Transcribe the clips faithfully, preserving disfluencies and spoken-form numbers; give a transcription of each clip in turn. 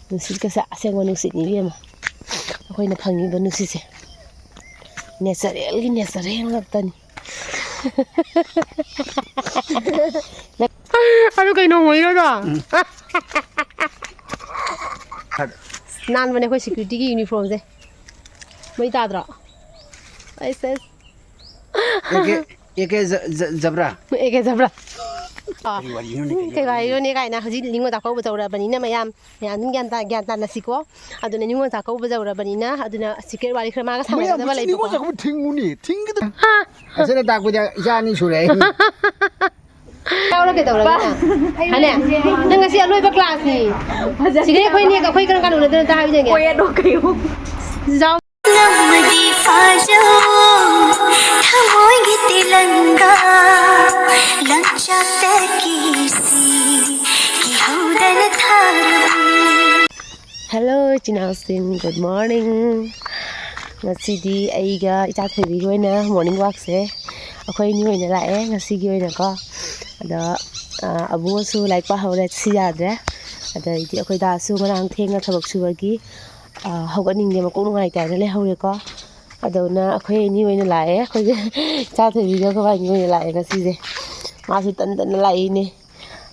ꯅꯨꯡꯁꯤꯠꯀꯁꯦ ꯑꯁꯦꯡꯕ ꯅꯨꯡꯁꯤꯠꯅꯤ ꯏꯕꯦꯝꯃ꯫ ꯑꯩꯈꯣꯏꯅ ꯐꯪꯉꯤꯕ ꯅꯨꯡꯁꯤꯠꯁꯦ natural ꯒꯤ natural ꯉꯥꯛꯇꯅꯤ꯫ ꯑꯗꯨ ꯀꯩꯅꯣ ꯉꯣꯏꯔꯣꯗꯣ? ꯅꯥꯟꯕꯅꯦ ꯑꯩꯈꯣꯏ security ꯒꯤ uniform ꯁꯦ꯫ ꯃꯩ ꯇꯥꯗ꯭ꯔꯣ? ꯑꯩꯁꯦ ꯑꯦ ꯀꯦ, ꯑꯦ ꯀꯦ ꯖ-, ꯖ-, ꯖꯕ꯭ꯔꯥ? A K ꯖꯕ꯭ꯔꯥ? ꯑꯥ꯫ ꯀꯔꯤ ꯋꯥꯔꯤꯅꯣꯅꯦ, ꯀꯔꯤ ꯀꯩ ꯋꯥꯔꯤꯅꯣ? ꯋꯥꯔꯤꯅꯣꯅꯦ ꯀꯥꯏꯅ ꯍꯧꯖꯤꯛ ꯅꯤꯉꯣꯜ ꯆꯥꯛꯀꯧꯕ ꯇꯧꯔꯕꯅꯤꯅ ꯃꯌꯥꯝ, ꯃꯌꯥꯝ ꯑꯗꯨꯝ ꯒ꯭ꯌꯥꯟ ꯇꯥ-, ꯒ꯭ꯌꯥꯟ ꯇꯥꯅꯁꯤꯀꯣ꯫ ꯑꯗꯨꯅ ꯅꯤꯉꯣꯜ ꯆꯥꯛꯀꯧꯕ ꯌꯧꯔꯕꯅꯤꯅ, ꯑꯗꯨꯅ secret ꯋꯥꯔꯤ ꯈꯔ ꯃꯥꯒ ꯁꯥꯟꯅꯒꯗꯕ ꯂꯩꯕꯀꯣ꯫ ꯅꯤꯉꯣꯜ ꯆꯥꯛꯀꯧꯕ ꯊꯤꯡꯉꯨꯅꯦ, ꯊꯤꯡꯒꯗ-, ꯑꯁꯤꯅ ꯇꯥꯛꯄꯗꯤ ꯏꯆꯥ ꯑꯅꯤ ꯁꯨꯔꯦ ꯑꯩ꯫ ꯌꯥꯎꯔ ꯀꯩꯗꯧꯔꯒꯦ ꯅꯪ? ꯍꯥꯏꯅꯦ? ꯅꯪ ꯉꯁꯤ ꯑꯂꯣꯏꯕ class ꯅꯤ꯫ ꯁꯤꯗꯩ ꯑꯩꯈꯣꯏꯅꯦ, ꯑꯩꯈꯣꯏ ꯀꯔꯝ ꯀꯥꯟꯗ ꯎꯅꯗꯣꯏꯅꯣ ꯑꯝꯇ ꯍꯥꯏꯕꯤꯗꯦꯡꯒꯦ꯫ ꯀꯣꯌꯦꯠꯅꯣ ꯀꯩꯅꯣ? ꯖꯥꯎ꯫ ꯅꯝꯃꯗꯤ ꯐꯥꯖꯧ ꯊꯃꯣꯏꯒꯤ ꯇꯦꯂꯪꯒꯥ, ꯂꯪꯆꯥꯛꯇ ꯀꯤꯁꯤ ꯀꯤꯍꯧꯗꯅ ꯊꯥꯔꯕꯅꯤ꯫ Hello ꯏꯆꯤꯟ ꯏꯅꯥꯎꯁꯤꯡ, good morning꯫ ꯉꯁꯤꯗꯤ ꯑꯩꯒ ꯏꯆꯥ ꯊꯣꯏꯕꯤꯒꯤ ꯑꯣꯏꯅ morning walk ꯁꯦ ꯑꯩꯈꯣꯏ ꯑꯅꯤ ꯑꯣꯏꯅ ꯂꯥꯛꯑꯦ ꯉꯁꯤꯒꯤ ꯑꯣꯏꯅꯀꯣ꯫ ꯑꯗꯣ, ꯑ, ꯑꯕꯨꯡꯉꯣꯁꯨ ꯂꯥꯏꯔꯤꯛ ꯄꯥꯍꯧꯔꯦ, ꯁꯤ ꯌꯥꯗ꯭ꯔꯦ꯫ ꯑꯗꯩꯗꯤ ꯑꯩꯈꯣꯏ ꯗꯥꯁꯨ ꯉꯔꯥꯡ ꯊꯦꯡꯅ ꯊꯕꯛ ꯁꯨꯕꯒꯤ, ꯑ, ꯍꯧꯒꯠꯅꯤꯡꯗꯦ, ꯃꯀꯣꯛ ꯅꯨꯡꯉꯥꯏꯇꯦ ꯍꯥꯏꯅ ꯂꯩꯍꯧꯔꯦꯀꯣ꯫ ꯑꯗꯨꯅ ꯑꯩꯈꯣꯏ ꯑꯅꯤ ꯑꯣꯏꯅ ꯂꯥꯛꯑꯦ꯫ ꯑꯩꯈꯣꯏꯒꯤ ꯏꯆꯥ ꯊꯣꯏꯕꯤꯒ ꯑꯩꯈꯣꯏ ꯑꯅꯤ ꯑꯣꯏꯅ ꯂꯥꯛꯑꯦ ꯉꯁꯤꯁꯦ꯫ ꯃꯥꯁꯨ ꯇꯟ ꯇꯟꯅ ꯂꯥꯛꯏꯅꯦ꯫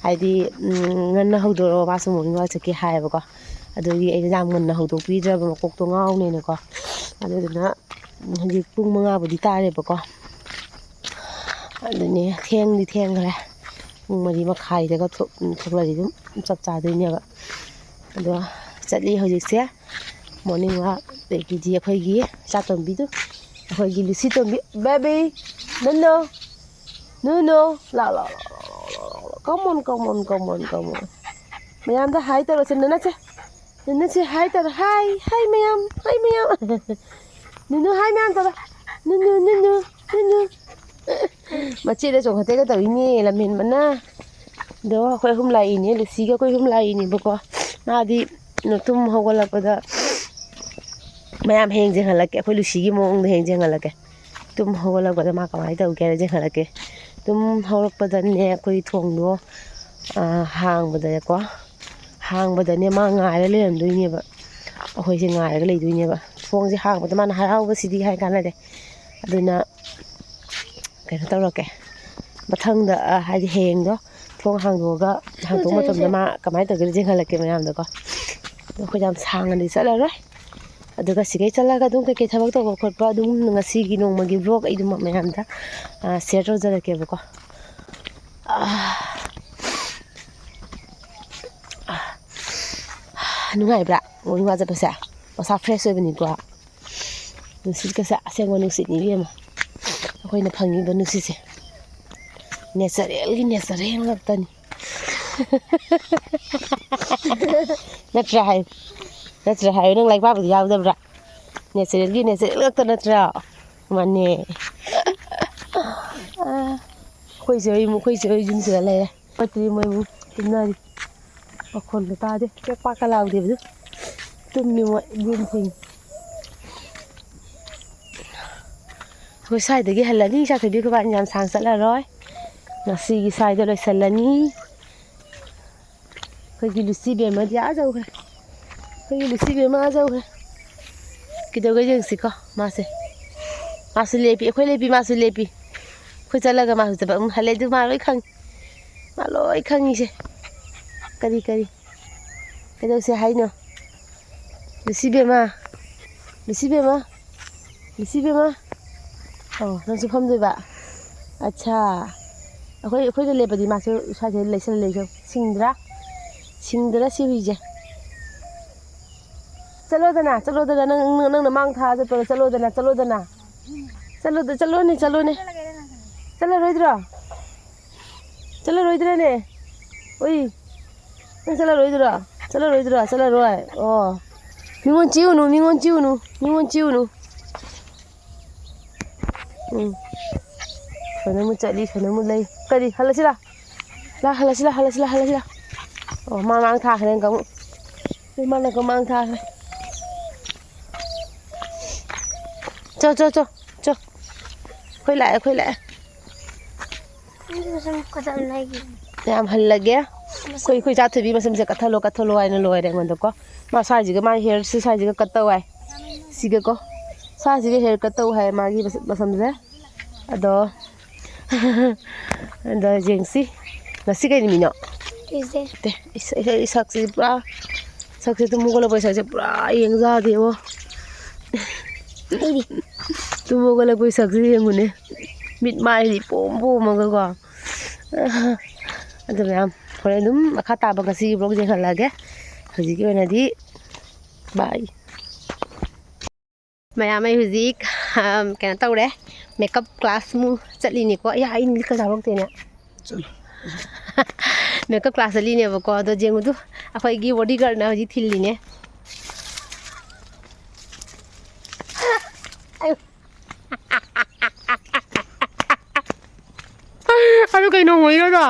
ꯍꯥꯏꯗꯤ, ꯎꯝ, ꯉꯟꯅ ꯍꯧꯗꯣꯔꯛꯑꯣ, ꯃꯥꯁꯨ morning walk ꯆꯠꯀꯦ ꯍꯥꯏꯌꯦꯕꯀꯣ꯫ ꯑꯗꯨꯒꯤ ꯑꯩꯅ ꯌꯥꯝ ꯉꯟꯅ ꯍꯧꯗꯣꯛꯄꯤꯗ꯭ꯔꯕ, ꯃꯀꯣꯛꯇꯣ ꯉꯥꯎꯅꯦꯅꯀꯣ꯫ ꯑꯗꯨꯗꯨꯅ, ꯎꯝ, ꯍꯧꯖꯤꯛ ꯄꯨꯡ ꯃꯉꯥꯕꯨꯗꯤ ꯇꯥꯔꯦꯕꯀꯣ꯫ ꯑꯗꯨꯅꯦ, ꯊꯦꯡꯗꯤ ꯊꯦꯡꯈ꯭ꯔꯦ꯫ ꯄꯨꯡ ꯃꯔꯤ ꯃꯈꯥꯏꯗꯒ ꯊꯣꯛ-, ꯊꯣꯛꯂꯛꯑꯗꯤ ꯑꯗꯨꯝ ꯆꯞ ꯆꯥꯗꯣꯏꯅꯦꯕ꯫ ꯑꯗꯣ ꯆꯠꯂꯤ ꯍꯧꯖꯤꯛꯁꯦ꯫ Morning walk꯫ ꯑꯗꯒꯤꯗꯤ ꯑꯩꯈꯣꯏꯒꯤ ꯏꯆꯥꯇꯣꯝꯕꯤꯗꯨ, ꯑꯩꯈꯣꯏꯒꯤ ꯂꯨꯁꯤ ꯇꯣꯝꯕꯤ, baby, ꯅꯨꯅꯨ, ꯅꯨꯅꯨ, ꯂꯥꯎ, ꯂꯥꯎ, ꯂꯥꯎ, ꯂꯥꯎ, ꯂꯥꯎ, ꯂꯥꯎ, ꯂꯥꯎ꯫ Come on, come on, come on, come on꯫ ꯃꯌꯥꯝꯗ hi ꯇꯧꯔꯁꯦ, ꯅꯅꯥꯁꯦ, ꯅꯅꯥꯁꯦ hi ꯇꯧꯔꯣ, hi, hi ꯃꯌꯥꯝ, hi ꯃꯌꯥꯝ꯫ ꯅꯨꯅꯨ hi ꯃꯌꯥꯝ ꯇꯧꯔꯣ, ꯅꯨꯅꯨ, ꯅꯨꯅꯨ, ꯅꯨꯅꯨ꯫ ꯃꯆꯦꯗ ꯆꯣꯡꯈꯠꯇꯦꯒ ꯇꯧꯔꯤꯅꯦ, ꯂꯝꯍꯦꯟꯕꯅ꯫ ꯑꯗꯣ ꯑꯩꯈꯣꯏ ꯑꯍꯨꯝ ꯂꯥꯛꯏꯅꯦ, ꯂꯨꯁꯤꯒ ꯑꯩꯈꯣꯏ ꯑꯍꯨꯝ ꯂꯥꯛꯏꯅꯦꯕꯀꯣ꯫ ꯃꯥꯗꯤ ꯇꯨꯝ ꯍꯧꯒꯠꯂꯛꯄꯗ ꯃꯌꯥꯝ ꯍꯌꯦꯡ ꯌꯦꯡꯍꯜꯂꯛꯀꯦ, ꯑꯩꯈꯣꯏ ꯂꯨꯁꯤꯒꯤ ꯃꯑꯣꯡꯗ ꯍꯌꯦꯡ ꯌꯦꯡꯍꯜꯂꯛꯀꯦ꯫ ꯇꯨꯝ ꯍꯧꯒꯠꯂꯛꯄꯗ ꯃꯥ ꯀꯃꯥꯏꯅ ꯇꯧꯒꯦ ꯍꯥꯏꯅ ꯌꯦꯡꯍꯜꯂꯛꯀꯦ꯫ ꯇꯨꯝ ꯍꯧꯔꯛꯄꯗꯅꯦ ꯑꯩꯈꯣꯏ ꯊꯣꯡꯗꯣ, ꯑ, ꯍꯥꯡꯕꯗꯀꯣ, ꯍꯥꯡꯕꯗꯅꯦ ꯃꯥ ꯉꯥꯏꯔ ꯂꯩꯔꯝꯗꯣꯏꯅꯦꯕ, ꯑꯩꯈꯣꯏꯁꯦ ꯉꯥꯏꯔꯒ ꯂꯩꯗꯣꯏꯅꯦꯕ꯫ ꯊꯣꯡꯁꯦ ꯍꯥꯡꯕꯗ ꯃꯥꯅ "ꯍꯔꯥꯎꯕꯁꯤꯗꯤ" ꯍꯥꯏ ꯀꯥꯟꯅꯗꯦ꯫ ꯑꯗꯨꯅ ꯀꯩꯅꯣ ꯇꯧꯔꯛꯀꯦ, ꯃꯊꯪꯗ, ꯑ, ꯍꯥꯏꯗꯤ ꯍꯌꯦꯡꯗꯣ ꯊꯣꯡ ꯍꯥꯡꯗꯣꯛꯑꯒ, ꯍꯥꯡꯗꯣꯛꯄ ꯃꯇꯝꯗ ꯃꯥ ꯀꯃꯥꯏꯅ ꯇꯧꯒꯦꯗꯣ ꯌꯦꯡꯍꯜꯂꯛꯀꯦ ꯃꯌꯥꯝꯗꯀꯣ꯫ ꯑꯗꯣ ꯑꯩꯈꯣꯏ ꯌꯥꯝ ꯁꯥꯡꯅꯗꯤ ꯆꯠꯂꯔꯣꯏ꯫ ꯑꯗꯨꯒ ꯁꯤꯒꯩ ꯆꯠꯂꯒ ꯑꯗꯨꯝ ꯀꯩꯀꯩ ꯊꯕꯛ ꯇꯧꯕ ꯈꯣꯠꯄ, ꯑꯗꯨꯝ ꯉꯁꯤꯒꯤ ꯅꯣꯡꯃꯒꯤ vlog ꯑꯩ ꯑꯗꯨꯝ ꯃꯌꯥꯝꯗ, ꯑ, share ꯇꯧꯖꯔꯛꯀꯦꯕꯀꯣ꯫ ꯑ, ꯑ, ꯅꯨꯡꯉꯥꯏꯕ꯭ꯔꯥ ꯃꯣꯔꯅꯤꯡ ꯋꯥꯛ ꯆꯠꯄꯁꯦ? ꯃꯁꯥ fresh ꯑꯣꯏꯕꯅꯤꯀꯣ꯫ ꯅꯨꯡꯁꯤꯠꯀꯁꯦ ꯑꯁꯦꯡꯕ ꯅꯨꯡꯁꯤꯠꯅꯤ ꯏꯕꯦꯝꯃ꯫ ꯑꯩꯈꯣꯏꯅ ꯐꯪꯉꯤꯕ ꯅꯨꯡꯁꯤꯠꯁꯦ natural ꯒꯤ natural ꯉꯥꯛꯇꯅꯤ꯫ ꯅꯠꯇ꯭ꯔꯥ ꯍꯥꯏꯌꯨ, ꯅꯠꯇ꯭ꯔꯥ ꯍꯥꯏꯌꯨ, ꯅꯪ ꯂꯥꯏꯔꯤꯛ ꯄꯥꯕꯗꯤ ꯌꯥꯎꯗꯕ꯭ꯔꯥ? Natural ꯒꯤ natural ꯉꯥꯛꯇ ꯅꯠꯇ꯭ꯔꯥ? ꯃꯥꯅꯦ꯫ ꯑꯩꯈꯣꯏ ꯆꯦ ꯍꯣꯏ ꯏꯃꯨꯡ, ꯑꯩꯈꯣꯏ ꯆꯦ ꯍꯣꯏ ꯌꯨꯝꯁꯤꯗ ꯂꯩꯔꯦ꯫ ꯐꯠꯇ꯭ꯔꯤ ꯃꯣꯏ ꯏꯃꯨꯡ ꯇꯨꯝꯅꯔꯤ꯫ ꯃꯈꯣꯟꯒ ꯇꯥꯗꯦ꯫ ꯄꯦꯛ ꯄꯥꯛꯀ ꯂꯥꯎꯗꯦꯕꯗꯨ꯫ ꯇꯨꯝꯃꯤ ꯃꯣꯏ ꯏꯕꯦꯝ ꯊꯦꯡꯉꯤ꯫ ꯑꯩꯈꯣꯏ ꯁ꯭ꯋꯥꯏꯗꯒꯤ ꯍꯜꯂꯅꯤ꯫ ꯆꯥꯊꯣꯏꯕꯤ ꯈꯨꯕꯥꯅꯤ ꯌꯥꯝ ꯁꯥꯡ ꯆꯠꯂꯔꯣꯏ꯫ ꯉꯁꯤꯒꯤ ꯁ꯭ꯋꯥꯏꯗ ꯂꯣꯏꯁꯜꯂꯅꯤ꯫ ꯑꯩꯈꯣꯏꯒꯤ ꯂꯨꯁꯤ ꯕꯦꯝꯃꯗꯤ ꯑꯥ ꯌꯧꯈ꯭ꯔꯦ꯫ ꯑꯩꯈꯣꯏꯒꯤ ꯂꯨꯁꯤ ꯕꯦꯝꯃ ꯑꯥ ꯌꯧꯈ꯭ꯔꯦ꯫ ꯀꯩꯗꯧꯒꯦ ꯌꯦꯡꯁꯤꯀꯣ ꯃꯥꯁꯦ꯫ ꯃꯥꯁꯨ ꯂꯦꯞꯄꯤ, ꯑꯩꯈꯣꯏ ꯂꯦꯞꯄꯤ, ꯃꯥꯁꯨ ꯂꯦꯞꯄꯤ꯫ ꯑꯩꯈꯣꯏ ꯆꯠꯂꯒ ꯃꯥꯁꯨ ꯆꯠꯄ꯫ ꯎꯝ, ꯍꯜꯂꯦ꯫ ꯑꯗꯨ ꯃꯥ ꯂꯣꯏ ꯈꯪꯉꯤ꯫ ꯃꯥ ꯂꯣꯏ ꯈꯪꯉꯤꯁꯦ꯫ ꯀꯔꯤ, ꯀꯔꯤ? ꯀꯩꯗꯧꯁꯦ ꯍꯥꯏꯅꯣ? ꯂꯨꯁꯤ ꯕꯦꯝꯃ, ꯂꯨꯁꯤ ꯕꯦꯝꯃ, ꯂꯨꯁꯤ ꯕꯦꯝꯃ꯫ ꯑꯣ, ꯅꯪꯁꯨ ꯐꯝꯗꯣꯏꯕ? ꯑꯠꯁꯥ꯫ ꯑꯩꯈꯣꯏ, ꯑꯩꯈꯣꯏꯗ ꯂꯦꯞꯄꯗꯤ ꯃꯥꯁꯨ ꯁ꯭ꯋꯥꯏꯗ ꯂꯩꯁꯜꯂ ꯂꯩꯁꯜ-, ꯁꯤꯡꯗ꯭ꯔꯥ? ꯁꯤꯡꯗ꯭ꯔꯥ ꯁꯤ ꯍꯨꯏꯁꯦ? ꯆꯠꯂꯣꯗꯅ, ꯆꯠꯂꯣꯗꯅ, ꯅꯪ, ꯅꯪ, ꯅꯪꯅ ꯃꯥꯡ ꯊꯥ ꯆꯠꯄꯗꯣ, ꯆꯠꯂꯣꯗꯅ, ꯆꯠꯂꯣꯗꯅ꯫ ꯆꯠꯂꯣꯗ-, ꯆꯠꯂꯣꯅꯦ, ꯆꯠꯂꯣꯅꯦ꯫ ꯆꯠꯂꯔꯣꯏꯗ꯭ꯔꯣ? ꯆꯠꯂꯔꯣꯏꯗ꯭ꯔꯅꯦ? ꯎꯏ, ꯅꯪ ꯆꯠꯂꯔꯣꯏꯗ꯭ꯔꯣ? ꯆꯠꯂꯔꯣꯏꯗ꯭ꯔꯣ? ꯆꯠꯂꯔꯣꯏ꯫ ꯑꯣ꯫ ꯃꯤꯉꯣꯟ ꯆꯤꯛꯎꯅꯨ, ꯃꯤꯉꯣꯟ ꯆꯤꯛꯎꯅꯨ, ꯃꯤꯉꯣꯟ ꯆꯤꯛꯎꯅꯨ꯫ ꯎꯝ꯫ ꯁꯣꯅꯃꯨ ꯆꯠꯂꯤ, ꯁꯣꯅꯃꯨ ꯂꯩ꯫ ꯀꯔꯤ? ꯍꯜꯂꯁꯤ ꯂꯥ꯫ ꯂꯥ, ꯍꯜꯂꯁꯤ ꯂꯥ, ꯍꯜꯂꯁꯤ ꯂꯥ, ꯍꯜꯂꯁꯤ ꯂꯥ꯫ ꯑꯣ, ꯃꯥ ꯃꯥꯡ ꯊꯥꯈ꯭ꯔꯦ ꯑꯃꯨꯛ꯫ ꯏꯃꯥꯅ ꯀꯃꯥꯡ ꯊꯥꯈ꯭ꯔꯦ꯫ ꯆꯣ, ꯆꯣ, ꯆꯣ, ꯆꯣ꯫ ꯑꯩꯈꯣꯏ ꯂꯥꯛꯑꯦ, ꯑꯩꯈꯣꯏ ꯂꯥꯛꯑꯦ꯫ ꯁꯨꯝ ꯀꯗꯝ ꯂꯩꯒꯦ꯫ ꯌꯥꯝ ꯍꯜꯂꯒꯦ꯫ ꯑꯩꯈꯣꯏ ꯑꯩꯈꯣꯏ ꯏꯆꯥ ꯊꯣꯏꯕꯤ ꯃꯁꯝꯁꯦ ꯀꯠꯊꯠꯂꯣ ꯀꯠꯊꯠꯂꯣ ꯍꯥꯏꯅ ꯂꯣꯏꯔꯦ ꯑꯩꯉꯣꯟꯗꯀꯣ꯫ ꯃꯥ ꯁ꯭ꯋꯥꯏꯁꯤꯒ ꯃꯥꯒꯤ ꯍꯦꯌꯔꯁꯤ ꯁ꯭ꯋꯥꯏꯁꯤꯒ ꯀꯠ ꯇꯧ ꯍꯥꯏ꯫ ꯁꯤꯒꯀꯣ꯫ ꯁ꯭ꯋꯥꯏꯁꯤꯒ ꯍꯦꯌꯔ ꯀꯠ ꯇꯧ ꯍꯥꯏ ꯃꯥꯒꯤ ꯃꯁꯝ- ꯃꯁꯝꯁꯦ꯫ ꯑꯗꯣ ꯑꯗꯣ ꯌꯦꯡꯁꯤ꯫ ꯉꯁꯤ ꯀꯩ ꯅꯨꯃꯤꯠꯅꯣ? Tuesday꯫ ꯇꯦ, ꯏꯁ- ꯏꯁ- ꯏꯁꯛꯁꯤ ꯄꯨꯔꯥ ꯁꯛꯁꯦ ꯇꯨꯝ ꯍꯧꯒꯠꯂꯛꯄꯩ ꯁꯛꯁꯦ ꯄꯨꯔꯥ ꯌꯦꯡꯖꯥꯗꯦꯕꯣ꯫ ꯇꯨꯝ ꯍꯧꯒꯠꯂꯛꯄꯩ ꯁꯛꯁꯦ ꯌꯦꯡꯉꯨꯅꯦ꯫ ꯃꯤꯠ ꯃꯥꯏꯗꯤ ꯄꯣꯝ ꯄꯣꯝꯃꯒꯀꯣ꯫ ꯑꯗꯨ ꯃꯌꯥꯝ ꯍꯣꯔꯦꯟ ꯑꯗꯨꯝ ꯃꯈꯥ ꯇꯥꯕ ꯉꯁꯤꯒꯤ vlog ꯌꯦꯡꯍꯜꯂꯛꯑꯒꯦ꯫ ꯍꯧꯖꯤꯛꯀꯤ ꯑꯣꯏꯅꯗꯤ bye꯫ ꯃꯌꯥꯝ ꯑꯩ ꯍꯧꯖꯤꯛ ꯀꯩꯅꯣ ꯇꯧꯔꯦ꯫ Makeup class ꯑꯃꯨꯛ ꯆꯠꯂꯤꯅꯤꯀꯣ꯫ ꯑꯩ ꯑꯩ ꯂꯤꯛꯀ ꯆꯥꯔꯛꯇꯦꯅꯦ꯫ Makeup class ꯆꯠꯂꯤꯅꯦꯕꯀꯣ꯫ ꯑꯗꯣ ꯌꯦꯡꯉꯨꯗꯨ, ꯑꯩꯈꯣꯏꯒꯤ bodyguardꯅ ꯍꯧꯖꯤꯛ ꯊꯤꯜꯂꯤꯅꯦ꯫ ꯑꯗꯨ ꯀꯩꯅꯣ ꯍꯣꯏꯔꯣꯗꯣ?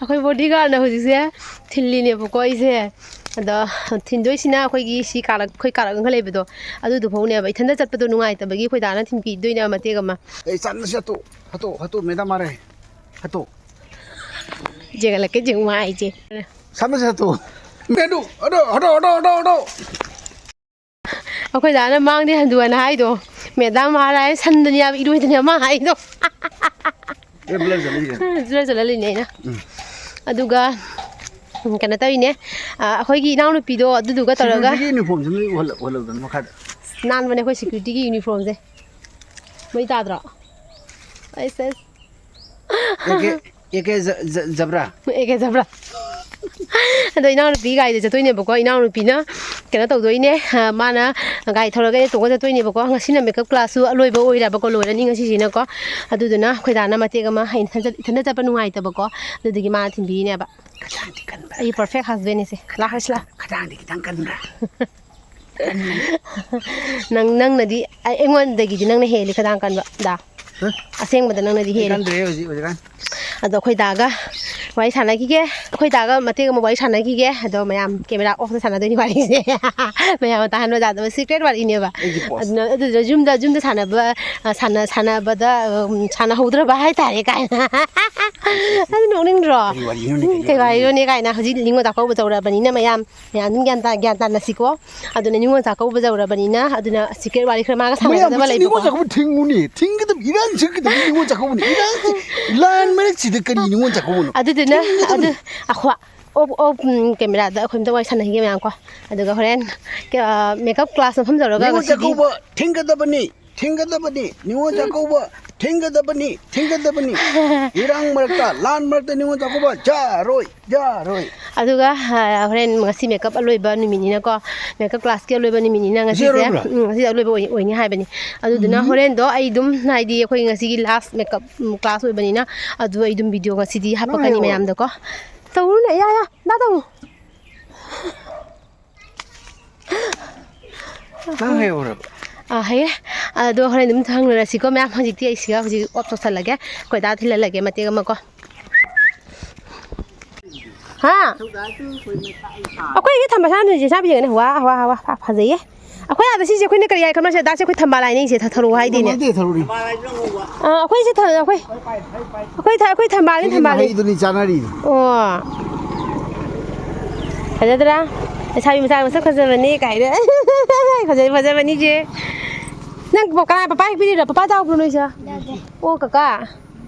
ꯑꯩꯈꯣꯏ bodyguardꯅ ꯍꯧꯖꯤꯛꯁꯦ ꯊꯤꯜꯂꯤꯅꯦꯕꯀꯣ ꯑꯩꯁꯦ꯫ ꯑꯗꯣ ꯊꯤꯟꯗꯣꯏꯁꯤꯅ ꯑꯩꯈꯣꯏꯒꯤ ꯁꯤ ꯀꯥꯔꯛ ꯑꯩꯈꯣꯏ ꯀꯥꯔꯛ ꯑꯃ ꯂꯩꯕꯗꯣ, ꯑꯗꯨꯗꯨꯐꯥꯎꯅꯦꯕ꯫ ꯏꯊꯟꯇ ꯆꯠꯄꯗꯣ ꯅꯨꯡꯉꯥꯏꯇꯕꯒꯤ ꯑꯩꯈꯣꯏ ꯗꯥꯅ ꯊꯤꯟꯕꯤꯗꯣꯏꯅꯦꯕ ꯃꯇꯦꯛ ꯑꯃ꯫ ꯑꯩ ꯆꯠꯂꯁꯤ ꯍꯥꯊꯨ ꯍꯥꯊꯨ ꯍꯥꯊꯨ ꯃꯦꯗꯥꯝ ꯃꯥꯔꯦ ꯍꯥꯊꯨ꯫ ꯌꯦꯡꯍꯜꯂꯛꯀꯦ ꯌꯦꯡꯉꯨ ꯃꯥ ꯑꯩꯁꯦ꯫ ꯁꯝꯃꯁꯤ ꯍꯥꯊꯨ꯫ ꯃꯦꯗꯨ ꯍꯥꯊꯨ ꯍꯥꯊꯨ ꯍꯥꯊꯨ ꯍꯥꯊꯨ꯫ ꯑꯩꯈꯣꯏ ꯗꯥꯅ ꯃꯥꯡꯗꯤ ꯍꯟꯗꯨ ꯍꯥꯏꯅ ꯍꯥꯏꯗꯣ꯫ ꯃꯦꯗꯥꯝ ꯃꯍꯥꯔꯥꯅꯤ ꯁꯟꯗꯅꯤ ꯍꯥꯏꯕ ꯏꯔꯣꯏꯗꯅꯤ ꯃꯥ ꯍꯥꯏꯗꯣ꯫ ꯑꯦ ꯕ꯭ꯂꯔ ꯆꯠꯂꯛꯏꯁꯦ꯫ ꯕ꯭ꯂꯔ ꯆꯠꯍꯜꯂꯤꯅꯦ ꯑꯩꯅ꯫ ꯎꯝ꯫ ꯑꯗꯨꯒ ꯎꯝ, ꯀꯩꯅꯣ ꯇꯧꯔꯤꯅꯦ꯫ ꯑ, ꯑꯩꯈꯣꯏꯒꯤ ꯏꯅꯥꯎꯅꯨꯄꯤꯗꯣ ꯑꯗꯨꯗꯨꯒ ꯇꯧꯔꯒ Securityꯒꯤ uniformꯁꯦ ꯅꯣꯏ ꯎꯍꯜꯂ- ꯎꯍꯜꯂꯛꯇꯅ ꯃꯈꯥꯗ꯫ ꯅꯥꯟꯕꯅꯦ ꯑꯩꯈꯣꯏ securityꯒꯤ uniformꯁꯦ꯫ ꯃꯩ ꯇꯥꯗ꯭ꯔꯣ? ꯑꯩꯁ, ꯑꯩꯁ꯫ ꯑꯦ ꯀꯦ, ꯑꯦ ꯀꯦ ꯖ-, ꯖ-, ꯖꯕ꯭ꯔꯥ? A K ꯖꯕ꯭ꯔꯥ? ꯑꯗꯣ ꯏꯅꯥꯎꯅꯨꯄꯤ ꯒꯥꯔꯤꯗ ꯆꯠꯇꯣꯏꯅꯦꯕꯀꯣ꯫ ꯏꯅꯥꯎꯅꯨꯄꯤꯅ ꯀꯩꯅꯣ ꯇꯧꯗꯣꯏꯅꯦ꯫ ꯑ, ꯃꯥꯅ ꯒꯥꯔꯤ ꯊꯧꯔꯒ ꯑꯩꯅ ꯇꯣꯡꯉ ꯆꯠꯇꯣꯏꯅꯦꯕꯀꯣ꯫ ꯉꯁꯤꯅ makeup classꯁꯨ ꯑꯂꯣꯏꯕ ꯑꯣꯏꯔꯕꯀꯣ, ꯂꯣꯏꯔꯅꯤ ꯉꯁꯤꯁꯤꯅꯀꯣ꯫ ꯑꯗꯨꯗꯨꯅ ꯑꯩꯈꯣꯏ ꯗꯥꯅ ꯃꯇꯦꯛ ꯑꯃ ꯑꯩ ꯏꯊꯟ ꯆꯠ-, ꯏꯊꯟꯗ ꯆꯠꯄ ꯅꯨꯡꯉꯥꯏꯇꯕꯀꯣ꯫ ꯑꯗꯨꯗꯨꯒꯤ ꯃꯥꯅ ꯊꯤꯟꯕꯤꯔꯤꯅꯦꯕ꯫ ꯈꯗꯥꯡꯗꯤ ꯀꯟꯕ꯭ꯔꯥ? ꯑꯩꯒꯤ perfect husbandꯅꯤꯁꯦ꯫ ꯂꯥꯛ, ꯍꯥꯏꯁꯤ ꯂꯥꯛ꯫ ꯈꯗꯥꯡꯗꯤ ꯈꯤꯇꯪ ꯀꯟꯕ꯭ꯔꯥ? ꯅꯪ, ꯅꯪꯅꯗꯤ, ꯑꯩ-, ꯑꯩꯉꯣꯟꯗꯒꯤꯗꯤ ꯅꯪꯅ ꯍꯦꯜꯂꯤ ꯈꯗꯥꯡ ꯀꯟꯕ, ꯗꯥ꯫ ꯍ? ꯑꯁꯦꯡꯕꯗ ꯅꯪꯅꯗꯤ ꯑꯩ ꯍꯦꯜꯂꯤ꯫ ꯀꯟꯗ꯭ꯔꯦ ꯍꯧꯖꯤꯛ, ꯍꯧꯖꯤꯛꯀꯥꯟ꯫ ꯑꯗꯣ ꯑꯩꯈꯣꯏ ꯗꯥꯒ ꯋꯥꯔꯤ ꯁꯥꯟꯅꯈꯤꯒꯦ꯫ ꯑꯩꯈꯣꯏ ꯗꯥꯒ ꯃꯇꯦꯛ ꯑꯃ ꯋꯥꯔꯤ ꯁꯥꯟꯅꯈꯤꯒꯦ꯫ ꯑꯗꯣ ꯃꯌꯥꯝ camera off ꯇ ꯁꯥꯟꯅꯗꯣꯏꯅꯤ ꯋꯥꯔꯤꯁꯦ꯫ ꯃꯌꯥꯝ ꯇꯥꯍꯟꯕ ꯌꯥꯗꯕ secret ꯋꯥꯔꯤꯅꯦꯕ꯫ ꯑꯩꯒꯤ boss꯫ ꯑꯗꯨꯅ, ꯑꯗꯨꯗ ꯌꯨꯝꯗ, ꯌꯨꯝꯗ ꯁꯥꯟꯅꯕ, ꯑ, ꯁꯥꯟꯅ-, ꯁꯥꯟꯅꯕꯗ, ꯎꯝ, ꯁꯥꯟꯅꯍꯧꯗ꯭ꯔꯕ ꯍꯥꯏꯇꯥꯔꯦ ꯀꯥꯏꯅ꯫ ꯑꯗꯨ ꯅꯣꯛꯅꯤꯡꯗ꯭ꯔꯣ? ꯀꯔꯤ ꯋꯥꯔꯤꯅꯣꯅꯦ, ꯎꯝ, ꯀꯔꯤ ꯀꯩ ꯋꯥꯔꯤꯅꯣ? ꯋꯥꯔꯤꯅꯣꯅꯦ ꯀꯥꯏꯅ꯫ ꯍꯧꯖꯤꯛ ꯅꯤꯉꯣꯜ ꯆꯥꯛꯀꯧꯕ ꯌꯧꯔꯕꯅꯤꯅ ꯃꯌꯥꯝ, ꯃꯌꯥꯝ ꯑꯗꯨꯝ ꯒ꯭ꯌꯥꯟ ꯇꯥ-, ꯒ꯭ꯌꯥꯟ ꯇꯥꯅꯁꯤꯀꯣ꯫ ꯑꯗꯨꯅ ꯅꯤꯉꯣꯜ ꯆꯥꯛꯀꯧꯕ ꯌꯧꯔꯕꯅꯤꯅ, ꯑꯗꯨꯅ secret ꯋꯥꯔꯤ ꯈꯔ ꯃꯥꯒ ꯃꯌꯥꯝ ꯁꯥꯟꯅꯒꯗꯕ ꯍꯧꯖꯤꯛ ꯂꯩꯕꯀꯣ꯫ ꯅꯤꯉꯣꯜ ꯆꯥꯛꯀꯧꯕ ꯊꯤꯡꯉꯨꯅꯦ꯫ ꯊꯤꯡꯒꯗꯕ, ꯏꯔꯥꯡ ꯊꯤꯡꯒꯗꯕ ꯅꯤꯉꯣꯜ ꯆꯥꯛꯀꯧꯕꯅꯤ꯫ ꯏꯔꯥꯡ ꯊꯤ-, ꯂꯥꯟ ꯃꯔꯛꯁꯤꯗ ꯀꯔꯤ ꯅꯤꯉꯣꯜ ꯆꯥꯛꯀꯧꯕꯅꯣ? ꯑꯗꯨꯗꯨꯅ, ꯊꯤꯡꯒꯗꯕꯅꯤ꯫ ꯑꯗꯨ, ꯑꯈꯣ-, off, off, ꯎꯝ, camera ꯗ ꯑꯩꯈꯣꯏ ꯑꯝꯇ ꯋꯥꯔꯤ ꯁꯥꯟꯅꯈꯤꯒꯦ ꯃꯌꯥꯝ ꯀꯣ꯫ ꯑꯗꯨꯒ ꯍꯣꯔꯦꯟ, ꯑ, makeup class ꯃꯐꯝ ꯌꯧꯔꯒ ꯅꯤꯉꯣꯜ ꯉꯁꯤꯗꯤ ꯆꯥꯛꯀꯧꯕ ꯊꯤꯡꯒꯗꯕꯅꯤ, ꯊꯤꯡꯒꯗꯕꯅꯤ, ꯅꯤꯉꯣꯜ ꯆꯥꯛꯀꯧꯕ ꯊꯤꯡꯒꯗꯕꯅꯤ, ꯊꯤꯡꯒꯗꯕꯅꯤ꯫ ꯏꯔꯥꯡ ꯃꯔꯛꯇ, ꯂꯥꯟ ꯃꯔꯛꯇ ꯅꯤꯉꯣꯜ ꯆꯥꯛꯀꯧꯕ ꯌꯥꯔꯣꯏ, ꯌꯥꯔꯣꯏ꯫ ꯑꯗꯨꯒ, ꯑ, ꯍꯣꯔꯦꯟ ꯉꯁꯤ makeup ꯑꯂꯣꯏꯕ ꯅꯨꯃꯤꯠꯅꯤꯅꯀꯣ, makeup class ꯀꯤ ꯑꯂꯣꯏꯕ ꯅꯨꯃꯤꯠꯅꯤꯅ ꯉꯁꯤ ꯉꯁꯤꯁꯦ, ꯑꯔꯣꯏꯕ꯭ꯔꯣ? ꯎꯝ, ꯉꯁꯤ ꯑꯂꯣꯏꯕ ꯑꯣꯏ-, ꯑꯣꯏꯅꯤ ꯍꯥꯏꯕꯅꯤ꯫ ꯑꯗꯨꯗꯨꯅ ꯎꯝ꯫ ꯍꯣꯔꯦꯟꯗꯣ ꯑꯩ ꯑꯗꯨꯝ, ꯍꯥꯏꯗꯤ ꯑꯩꯈꯣꯏ ꯉꯁꯤꯒꯤ last makeup, ꯎꯝ, class ꯑꯣꯏꯕꯅꯤꯅ, ꯑꯗꯨ ꯑꯩ ꯑꯗꯨꯝ video ꯉꯁꯤꯗꯤ ꯅꯪ ꯍꯥꯞꯄꯛꯀꯅꯤ ꯍꯥꯏꯍꯧꯔꯕ? ꯃꯌꯥꯝꯗꯀꯣ꯫ ꯇꯧꯔꯨꯅꯦ, ꯌꯥ, ꯌꯥ, ꯗꯥ ꯇꯧꯅꯨ꯫ ꯅꯪ ꯍꯩꯍꯧꯔꯕ? ꯑꯥ, ꯍꯩꯌꯦ꯫ ꯑꯗꯣ ꯍꯣꯔꯦꯟ ꯑꯗꯨꯝ ꯊꯪꯅꯔꯁꯤꯀꯣ, ꯃꯌꯥꯝ꯫ ꯍꯧꯖꯤꯛꯇꯤ ꯑꯩ ꯁꯤꯒ ꯍꯧꯖꯤꯛ off ꯇꯧꯁꯜꯂꯒꯦ꯫ ꯑꯩꯈꯣꯏ ꯗꯥ ꯊꯤꯜꯍꯜꯂꯒꯦ ꯃꯇꯦꯛ ꯑꯃ ꯀꯣ꯫ ꯍꯥ? ꯑꯩꯈꯣꯏꯒꯤ ꯊꯝꯕ ꯁꯥ ꯅꯨꯡꯁꯦ ꯆꯥꯕ ꯌꯦꯡꯉꯅꯤ꯫ ꯋꯥ, ꯋꯥ, ꯋꯥ, ꯐ-, ꯐꯖꯩꯌꯦ꯫ ꯑꯩꯈꯣꯏ ꯑꯥꯗ ꯁꯤꯁꯦ ꯑꯩꯈꯣꯏꯅ ꯀꯔꯤ ꯍꯥꯏ ꯈꯪꯕ꯭ꯔꯥ? ꯁꯤꯗ ꯗꯥꯁꯦ ꯑꯩꯈꯣꯏ ꯊꯝꯕꯥꯜ ꯍꯥꯏꯅꯩꯁꯦ, ꯊ-, ꯊꯔꯣ ꯍꯥꯏꯗꯦꯅꯦ꯫ ꯅꯠꯇꯦ, ꯊꯔꯣꯅꯤ꯫ ꯑꯥ, ꯑꯩꯈꯣꯏꯁꯦ ꯊ-, ꯑꯩꯈꯣꯏ, ꯑꯩꯈꯣꯏ ꯊ-, ꯑꯩꯈꯣꯏ ꯊꯝꯕꯥꯜꯅꯤ, ꯁꯤꯒꯤ ꯊꯝꯕꯥꯜꯅꯤ꯫ ꯃꯍꯩꯗꯨꯅꯤ ꯆꯥꯅꯔꯤꯗꯣ꯫ ꯑꯣ꯫ ꯐꯖꯗ꯭ꯔꯥ? ꯂꯩꯁꯥꯕꯤ ꯃꯆꯥ ꯃꯁꯛ ꯐꯖꯕꯅꯤ ꯀꯥꯏꯅ꯫ ꯐꯖꯩ, ꯐꯖꯕꯅꯤ ꯆꯦ꯫ ꯅꯪ ꯀꯅꯥ ꯄꯄꯥ ꯍꯦꯛꯄꯤꯔꯤꯔꯣ? ꯄꯄꯥ ꯆꯥꯎꯕ꯭ꯔꯣ ꯅꯣꯏꯁꯦ? ꯌꯥꯗꯦ꯫ ꯑꯣ, ꯀꯀꯥ꯫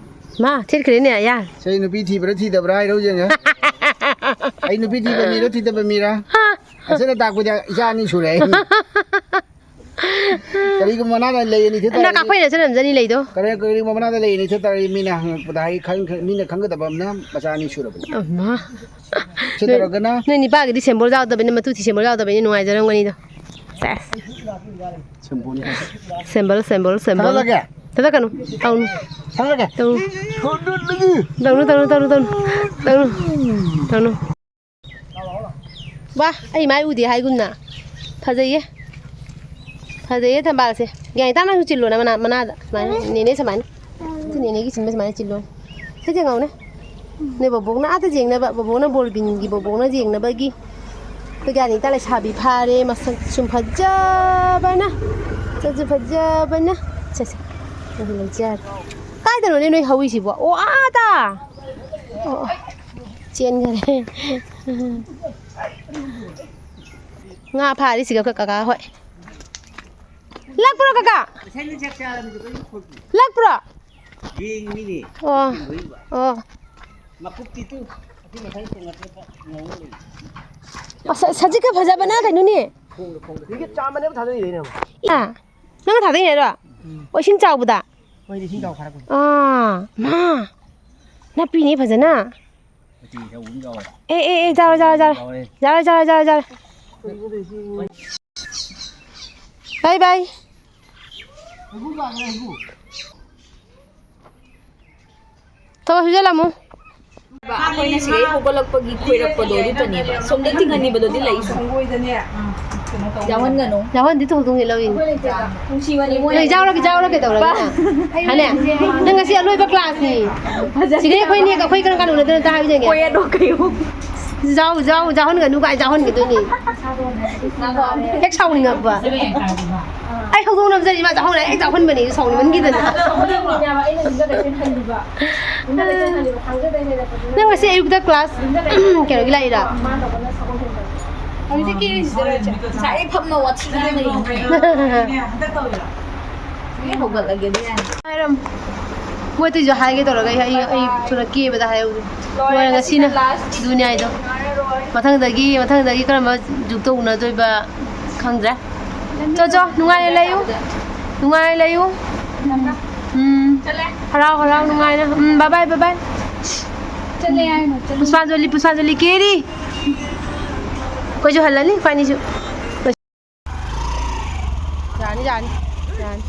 ꯃꯥ, ꯊꯤꯠꯈ꯭ꯔꯦꯅꯦ, ꯑꯌꯥ꯫ ꯁꯦ, ꯑꯩ ꯅꯨꯄꯤ ꯊꯤꯕ꯭ꯔꯥ ꯊꯤꯗꯕ꯭ꯔꯥ ꯍꯥꯏꯔꯣ ꯌꯦꯡꯒꯦ꯫ ꯑꯩ ꯅꯨꯄꯤ ꯊꯤꯕ ꯃꯤꯔꯣ ꯊꯤꯗꯕ ꯃꯤꯔꯥ? ꯍꯥ? ꯑꯁꯤꯅ ꯇꯥꯛꯄꯗꯤ ꯏꯆꯥ ꯑꯅꯤ ꯁꯨꯔꯦ ꯑꯩ꯫ ꯀꯔꯤꯒꯨꯝꯕ ꯃꯅꯥꯗ ꯂꯩ ꯑꯅꯤ ꯊꯦꯠ ꯅꯪ ꯇꯥꯔꯗꯤ, ꯀꯥꯐꯩ ꯅꯆꯟ ꯑꯃ ꯆꯅꯤ ꯂꯩꯗꯣ? ꯀꯔꯤ-, ꯀꯔꯤꯒꯨꯝꯕ ꯃꯅꯥꯗ ꯂꯩ ꯑꯅꯤ ꯊꯦꯠ ꯇꯥꯔꯗꯤ ꯃꯤꯅ ꯍꯪꯉꯛꯄꯗ ꯍꯥꯏ-, ꯈꯪ-, ꯈꯪ-, ꯃꯤꯅ ꯈꯪꯒꯗꯕ ꯑꯃꯅ ꯃꯆꯥ ꯑꯅꯤ ꯁꯨꯔꯕꯅꯤ꯫ ꯑꯃ꯫ ꯁꯤ ꯅꯣꯏ, ꯇꯧꯔꯒꯅ ꯅꯣꯏ ꯅꯤꯄꯥꯒꯤꯗꯤ ꯁꯦꯝꯕꯣꯜ ꯌꯥꯎꯗꯕꯅꯤꯅ, ꯃꯇꯨ ꯊꯤ ꯁꯦꯝꯕꯣꯜ ꯌꯥꯎꯗꯕꯅꯤꯅ ꯅꯨꯡꯉꯥꯏꯖꯔꯝꯒꯅꯤꯗꯣ꯫ ꯁꯦꯁ꯫ ꯁꯦꯝꯕꯣꯜ꯫ ꯁꯦꯝꯕꯜ, ꯁꯦꯝꯕꯜ, ꯁꯦꯝꯕꯜ꯫ ꯊꯥꯒꯠꯂꯒꯦ? ꯊꯥꯒꯠꯀꯅꯨ꯫ ꯇꯧꯅꯨ꯫ ꯊꯥꯒꯠꯂꯒꯦ? ꯇꯧꯅꯨ꯫ ꯇꯧꯅꯨ, ꯇꯧꯅꯨ, ꯇꯧꯅꯨ, ꯇꯧꯅꯨ꯫ ꯇꯧꯅꯨ꯫ ꯇꯧꯅꯨ꯫ ꯋꯥ, ꯑꯩ ꯃꯥꯏ ꯎꯗꯦ ꯍꯥꯏꯒꯨꯝꯅ꯫ ꯐꯖꯩꯌꯦ꯫ ꯐꯖꯩꯌꯦ ꯊꯝꯕꯥꯜꯁꯦ꯫ ꯒ꯭ꯌꯥꯟ ꯇꯥꯅ ꯆꯤꯜꯂꯣꯅ ꯃꯅꯥ-, ꯃꯅꯥꯗ꯫ ꯁꯨꯃꯥꯏꯅ꯫ ꯅꯦꯅꯦ ꯁꯨꯃꯥꯏꯅ꯫ ꯁꯤ ꯅꯦꯅꯦꯒꯤ ꯁꯤꯟꯕ ꯁꯨꯃꯥꯏꯅ ꯆꯤꯜꯂꯣꯅ꯫ ꯁꯤ ꯌꯦꯡꯉꯧꯅꯦ꯫ ꯅꯣꯏ ꯕꯣꯕꯣꯛꯅ ꯑꯥꯗ ꯌꯦꯡꯅꯕ, ꯕꯣꯕꯣꯛꯅ ꯕꯣꯔꯕꯤꯟꯒꯤ ꯕꯣꯕꯣꯛꯅ ꯌꯦꯡꯅꯕꯒꯤ꯫ ꯑꯩꯈꯣꯏꯒꯤ ꯑꯅꯤꯇꯥ ꯂꯩꯁꯥꯕꯤ ꯐꯥꯔꯦ, ꯃꯁꯛ ꯁꯨꯝ ꯐꯖꯕꯅ, ꯁꯛꯁꯨ ꯐꯖꯕꯅ꯫ ꯁꯦ, ꯁꯦ, ꯑꯗꯨ ꯂꯩꯖꯔꯦ꯫ ꯀꯥꯏꯗꯅꯣꯅꯦ ꯅꯣꯏ ꯍꯧꯔꯤꯁꯤꯕꯣ? ꯑꯣ, ꯑꯥꯗ! ꯑꯣ, ꯑꯣ꯫ ꯆꯦꯟꯈꯔꯦ꯫ ꯉꯥ ꯐꯥꯔꯤꯁꯤꯒ ꯑꯩꯈꯣꯏ ꯀꯀꯥ ꯍꯣꯏ꯫ ꯂꯛꯄ꯭ꯔꯣ ꯀꯀꯥ? ꯂꯛꯄ꯭ꯔꯣ? ꯌꯦꯡꯉꯤꯅꯦ꯫ ꯑꯣ, ꯑꯣ꯫ ꯃꯀꯨꯞꯇꯤ ꯇꯨ, ꯑꯁꯤ ꯃꯊꯪ ꯇꯣꯡꯉꯛꯄꯗ ꯉꯧꯔ ꯂꯩ꯫ ꯑꯁ, ꯁꯖꯤꯛꯀ ꯐꯖꯕꯅ ꯀꯩꯅꯣꯅꯦ꯫ ꯈꯣꯡꯗ, ꯈꯣꯡꯗ꯫ ꯁꯤꯒꯤ ꯆꯥꯝꯃꯅꯦꯕ ꯊꯥꯗꯔꯤꯁꯦ ꯑꯩꯅ꯫ ꯑꯥ, ꯅꯪꯅ ꯊꯥꯗꯩꯅꯦ ꯍꯥꯏꯔꯣ? ꯎꯝ꯫ ꯑꯣ, ꯏꯁꯤꯡ ꯆꯥꯎꯕꯗ? ꯍꯣꯏꯅꯦ, ꯏꯁꯤꯡ ꯆꯥꯎꯕ ꯐꯥꯔꯛꯄꯅꯦ꯫ ꯑꯥ, ꯃꯥ꯫ ꯅꯥꯄꯤꯅꯦ ꯐꯖꯅ꯫ ꯃꯆꯨ ꯁꯪꯒꯣꯝ ꯌꯥꯎꯔꯦ꯫ ꯑꯦ, ꯑꯦ, ꯑꯦ, ꯖꯥꯔꯣ, ꯖꯥꯔꯣ, ꯖꯥꯔꯣ꯫ ꯌꯥꯎꯔꯦ꯫ ꯖꯥꯔꯣ, ꯖꯥꯔꯣ, ꯖꯥꯔꯣ, ꯖꯥꯔꯣ꯫ ꯕꯥꯏ, ꯕꯥꯏ꯫ ꯊꯕꯛ ꯁꯨꯖꯜꯂꯝꯃꯨ꯫ ꯑꯩꯈꯣꯏꯅ ꯁꯤꯗꯩ ꯍꯧꯒꯠꯂꯛꯄꯒꯤ ꯈꯣꯏꯔꯛꯄꯗꯣ ꯑꯗꯨꯇꯅꯦꯕ꯫ ꯁꯣꯝꯗ ꯇꯤꯡꯍꯟꯈꯤꯕꯗꯣ ꯑꯗꯨ ꯂꯩ꯫ ꯌꯥꯎꯍꯟꯒꯅꯨ꯫ ꯌꯥꯎꯍꯟꯗꯦ, ꯊꯣꯡ ꯊꯣꯡꯁꯦ ꯂꯧ ꯌꯦꯡꯉꯦ꯫ ꯅꯨꯡꯁꯤꯕꯅꯤ ꯃꯣꯏ꯫ ꯅꯣꯏ ꯌꯥꯎꯔꯒꯦ, ꯌꯥꯎꯔꯒꯦ ꯀꯩꯗꯧꯔꯒꯦ ꯅꯪ? ꯍꯥꯏꯅꯦ? ꯅꯪ ꯉꯁꯤ ꯑꯂꯣꯏꯕ classꯅꯤ꯫ ꯁꯤꯗꯩ ꯑꯩꯈꯣꯏ ꯑꯅꯤ, ꯑꯩꯈꯣꯏ ꯀꯔꯝ ꯀꯥꯟꯗ ꯎꯅꯗꯣꯏꯅꯣ ꯑꯝꯇ ꯍꯥꯏꯌꯨ ꯌꯦꯡꯒꯦ꯫ ꯀꯣꯏ ꯑꯗꯣ ꯀꯩꯌꯨ꯫ ꯌꯥꯎ-, ꯌꯥꯎ-, ꯌꯥꯎꯍꯟꯒꯅꯨ ꯀꯥꯏ ꯌꯥꯎꯍꯟꯒꯗꯣꯏꯅꯤ꯫ ꯍꯦꯛ ꯁꯥꯎꯅꯤꯡꯉꯛꯄ꯫ ꯑꯩ ꯍꯧꯗꯣꯡ ꯅꯝꯖꯔꯤ, ꯃꯥ ꯆꯥꯍꯧꯔꯦ, ꯑꯩ ꯆꯥꯍꯟꯕꯅꯦ, ꯁꯥꯎꯅꯤꯡꯃꯟꯈꯤꯗꯅ꯫ ꯅꯪ ꯉꯁꯤ ꯑꯌꯨꯛꯇ class ꯀꯩꯅꯣꯒꯤ ꯂꯥꯛꯏꯔꯥ? ꯉꯁꯥꯏ ꯐꯝꯃ ꯋꯥꯊꯤ ꯉꯥꯡ ꯂꯩ꯫ ꯑꯩ ꯍꯧꯒꯠꯂꯒꯦ ꯑꯗꯨ ꯌꯥꯅꯤ꯫ ꯍꯥꯏꯔꯝ-, ꯃꯣꯏ ꯑꯇꯩꯁꯨ ꯍꯥꯏꯒꯦ ꯇꯧꯔꯒ ꯑꯩ, ꯑꯩ, ꯑꯩ ꯊꯨꯅ ꯀꯦꯕꯗ ꯍꯥꯏꯍꯧꯗꯦ꯫ ꯂꯣꯏꯔꯦ, ꯂꯣꯏꯔꯦ, ꯉꯁꯤꯅ ꯉꯁꯤꯅ last꯫ ꯑꯗꯨꯅꯦ ꯍꯥꯏꯗꯣ꯫ ꯃꯊꯪꯗꯒꯤ, ꯃꯊꯪꯗꯒꯤ ꯀꯔꯝꯕ ꯖꯨꯛꯇ ꯎꯅꯗꯣꯏꯕ ꯈꯪꯗ꯭ꯔꯦ꯫ ꯆꯣ, ꯆꯣ, ꯅꯨꯡꯉꯥꯏꯅ ꯂꯩꯌꯨ꯫ ꯅꯨꯡꯉꯥꯏꯅ ꯂꯩꯌꯨ꯫ ꯎꯝ꯫ ꯍꯔꯥꯎ, ꯍꯔꯥꯎ, ꯅꯨꯡꯉꯥꯏꯅ꯫ ꯎꯝ, bye bye, bye bye꯫ ꯆꯠꯂꯦ ꯍꯥꯏꯅꯣ, ꯆꯠꯂꯦ꯫ ꯄꯨꯁꯄꯥꯟꯖꯂꯤ, ꯄꯨꯁꯄꯥꯟꯖꯂꯤ ꯀꯦꯔꯤ꯫ ꯑꯩꯈꯣꯏꯁꯨ ꯍꯜꯂꯅꯤ, ꯑꯩꯈꯣꯏ ꯑꯅꯤꯁꯨ꯫ ꯌꯥꯅꯤ, ꯌꯥꯅꯤ, ꯌꯥꯅꯤ꯫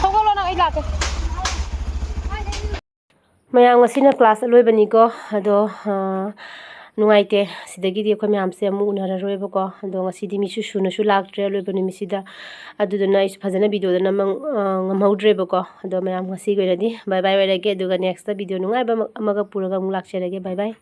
ꯊꯣꯡ ꯂꯣꯜꯂꯣ ꯅꯪ, ꯑꯩ ꯂꯥꯛꯀꯦ꯫ ꯃꯌꯥꯝ, ꯉꯁꯤꯅ class ꯑꯂꯣꯏꯕꯅꯤꯀꯣ꯫ ꯑꯗꯣ, ꯑꯥ, ꯅꯨꯡꯉꯥꯏꯇꯦ꯫ ꯁꯤꯗꯒꯤꯗꯤ ꯑꯩꯈꯣꯏ ꯃꯌꯥꯝꯁꯦ ꯑꯃꯨꯛ ꯎꯅꯔꯔꯣꯏꯕꯀꯣ꯫ ꯑꯗꯣ ꯉꯁꯤꯗꯤ ꯃꯤꯁꯨ ꯁꯨꯅꯁꯨ ꯂꯥꯛꯇ꯭ꯔꯦ ꯑꯂꯣꯏꯕ ꯅꯨꯃꯤꯠꯁꯤꯗ꯫ ꯑꯗꯨꯗꯨꯅ ꯑꯩꯁꯨ ꯐꯖꯅ ꯚꯤꯗꯤꯑꯣꯗ ꯅꯝꯕ, ꯑ, ꯉꯝꯍꯧꯗ꯭ꯔꯦꯕꯀꯣ꯫ ꯑꯗꯣ ꯃꯌꯥꯝ ꯉꯁꯤꯒꯤ ꯑꯣꯏꯅꯗꯤ ꯕꯥꯏ ꯕꯥꯏ ꯑꯣꯏꯔꯒꯦ꯫ ꯑꯗꯨꯒ ꯅꯦꯛꯁꯇ ꯚꯤꯗꯤꯑꯣ ꯅꯨꯡꯉꯥꯏꯕ ꯑꯃ-, ꯑꯃꯒ ꯄꯨꯔꯒ ꯑꯃꯨꯛ ꯂꯥꯛꯆꯔꯒꯦ꯫ ꯕꯥꯏ ꯕꯥꯏ꯫